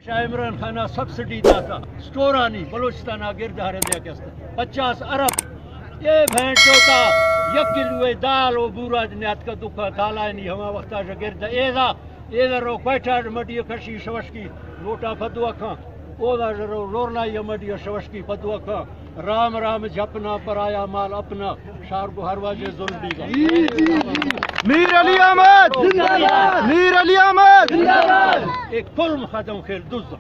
شاہ عمران خان ءَ سبسڈی داتا، سٹورانی بلوچستان ءَ گرد ہر دیا کست پچاس ارب۔ اے بھینچو تا یک کلوے دال و بوراج نیاتکا دکا تالائنی ہما وقتا ژ گرد ایدا، ایدا رو کوئٹہ مڈی کشی شوشکی لوٹا پدوا کھاں، اودا ژ رو لورلائی مڈی شوشکی پدوا کھاں۔ رام رام جپنا پرایا مال اپنا، شار کو ہر واجہ ظلم بیگا۔ میر علی احمد! زندہ باد! میر علی احمد! زندہ باد! اے کل مخدم خیل دز۔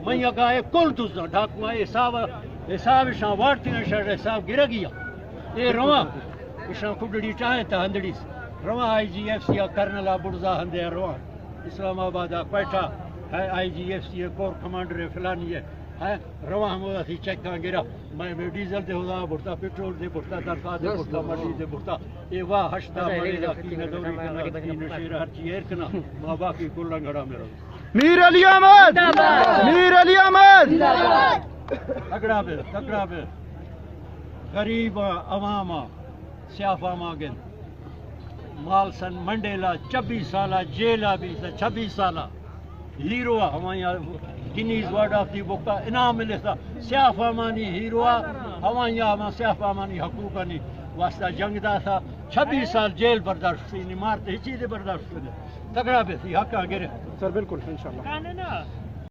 من یکا اے کل دز۔ ڈاکو حساب، حساب شان وارتی شر حساب گرگیا۔ اے رواں، اشاں کڈڑی ٹاہیں تا ہندڑی۔ رواں آئی جی ایف سی ءَ کرنل ءَ بڑزا ہندے رواں۔ اسلام آباد ءَ کوئٹہ ہے، آئی جی ایف سی ہے، کور کمانڈر ہے، فلانی ہے۔ ہے، رواں ہمودا سی چیکاں گرا۔ میں، میں ڈیزل دے ہدا برتا، پٹرول دے برتا، تنخواہ دے برتا، مڈی دے برتا۔ اے واہ ہشتا مڈی دا کی نہ دوری کنا، کی نہ شیر ہر چی ایر کنا۔ ما باقی کل رنگڑا میرا۔ میر علی احمد! زندہ باد! میر علی احمد! زندہ باد! تگڑا بے، تگڑا بے۔ غریب عوام سیاہ فاماں گند۔ مالسن منڈیلا چبیس سالا جیلا بیتا، چبیس سالا ہیرو ہمایا گنیز ورلڈ آف دی بک ءَ انعام ملتا۔ سیاہ فامانی ہیرو ہمایا ہما سیاہ فامانی حقوقانی واسطہ جنگ داتا۔ چبیس سال جیل برداشت کتنی، مارتے ہچی دے برداشت کتنی۔ تگڑا بے سی حقاں گرے۔ سر، بالکل، انشاءاللہ۔